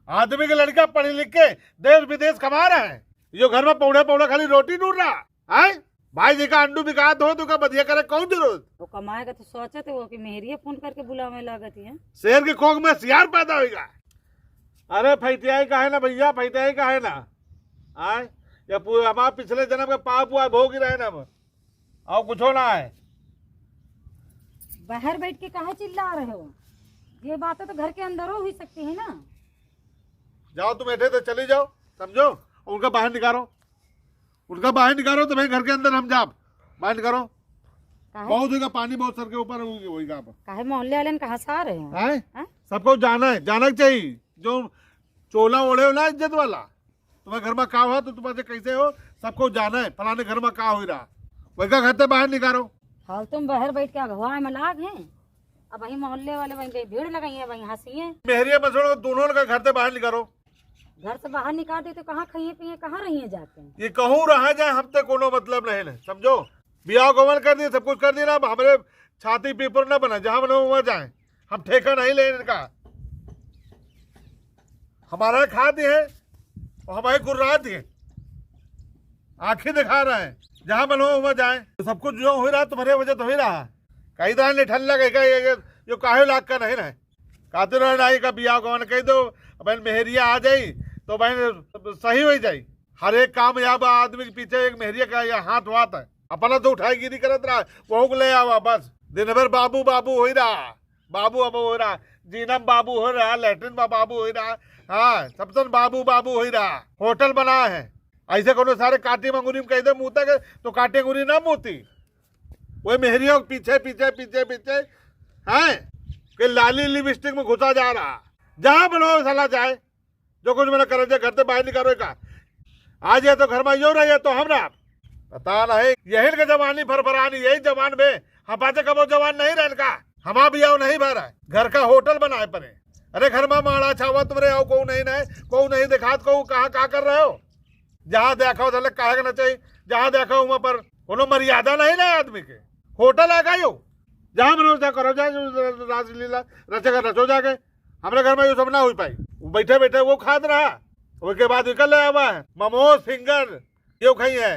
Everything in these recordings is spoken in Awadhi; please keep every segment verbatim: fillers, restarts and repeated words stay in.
आदमी के लड़का पढ़ लिख के देश विदेश कमा रहा है, यो घर में पौड़े पौड़े खाली रोटी ढूंढ रहा है। भाई जी का अंडू बिकात हो तो का बधिया करे कौन जरूरत? वो कमाए का तो सोचत है, वो कि मेहरिया फोन करके बुलावे लागत है। शेर के कोख में सियार पैदा होइगा। अरे फैतियाई का है ना भैया, फैतियाई का है ना। आए, या पूरा हमार पिछले जन्म का पाप हुआ भोग ही रहे ना हम, और कुछो ना है। बाहर बैठ के काहे चिल्ला रहे हो? ये बातें तो घर के अंदरों हुई सकती है ना। जाओ तुम एठे तो चली जाओ, समझो, और उनका बाहर निकालो, उनका बाहर निकालो तो भाई घर के अंदर हम जाब, बाहर निकालो। काहे? बहुत होइगा पानी, बहुत सर के ऊपर होइगा, होइगा अब। काहे मोहल्ले वाले ने कहाँ से आ रहे हैं? हैं? हैं? सबको जाना है, जाना चाहिए। जो चोला ओढ़े हो ना इज्जत वाला, तुम्हारे घर में का हुआ तो तुम्हारे कैसे हो, सबको जाना है, फलाने घर में का हो रहा, वही का घर से बाहर निकालो। फालतू में बाहर बैठ के अगुवाए में लाग हैं। अब वही मोहल्ले वाले वहीं भीड़ लगाई है, वहीं हंसी है। मेहरिया मसोड़ दोनों का घर से बाहर निकालो। घर से बाहर निकाल दे तो कहाँ खाइए पिए, कहाँ रहिए जाके? ये कहूँ रहा जाए, हमसे कोनो मतलब नहीं है, समझो। बियाह गवन कर दिए, सब कुछ कर दिए ना, अब हमरे छाती पीपर ना बना, जहाँ बना वहाँ जाए, हम ठेका नहीं ले इनका। हमारा खा दिए और हमारे गुर्रा दिए, आँखें दिखा रहे हैं, जहाँ बना वहाँ जाए। तो सब कुछ जो हो रहा तुम्हारे वजह तो हो रहा। कई दान ले ठल्ला कहीं का ये, ये, यो काहे लाग का नहीं रहे। कहते रहे ना, का बियाह गवन कह दो, अब मेहरिया आ जाई तो बहन सही हो जाई। हर एक कामयाब आदमी के पीछे एक मेहरिया का या हाथ वात है। अपना तो उठाईगिरी करत रहा, वहू को ले आवा बस। दिन भर बाबू बाबू होई रहा, बाबू अब हो रहा, जीना में बाबू हो रहा, लेटरिन में बाबू हो रहा, हाँ, सबसन बाबू बाबू हो रहा। होटल बना है, ऐसे कोनो सारे काटी मंगुरी में कह दे मुँह तक तो काटी अंगुरी ना मुँहती। वही मेहरियों के पीछे पीछे पीछे पीछे हैं कि लाली लिपस्टिक में घुसा जा रहा। जहाँ बनो साला जाए, जो कुछ मैंने करे जाए, घर से बाहर निकालो का। आज ये तो घर में यो रहे, ये तो हम ना। पता नहीं, यही के जवानी फरफरानी, यही जवान में हम बाजे कबो जवान नहीं रहन का। हमार बियाह नहीं भरा है, घर का होटल बनाए पड़े। अरे घर में माड़ा छावा तुम्हारे आओ, को नहीं ना, को नहीं दिखात, को कहाँ का कर रहे हो? जहाँ देखो साले काहे के ना चाहिए, जहाँ देखो वहाँ पर कोनो मर्यादा नहीं ना आदमी के। होटल आ गयो, जहाँ मनो जा करो, जा रासलीला रचेगा रचो जाके। हमरे घर में यो सब ना हो पाई। वो बैठे बैठे वो खात रहा, ओके बाद निकल ले आवा है मोमोज फिंगर, यो खाई है।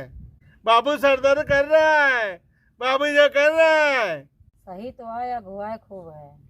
बाबू सर दर्द कर रहा है, बाबू ये कर रहा है। सही तो आया, अगुआए खूब है।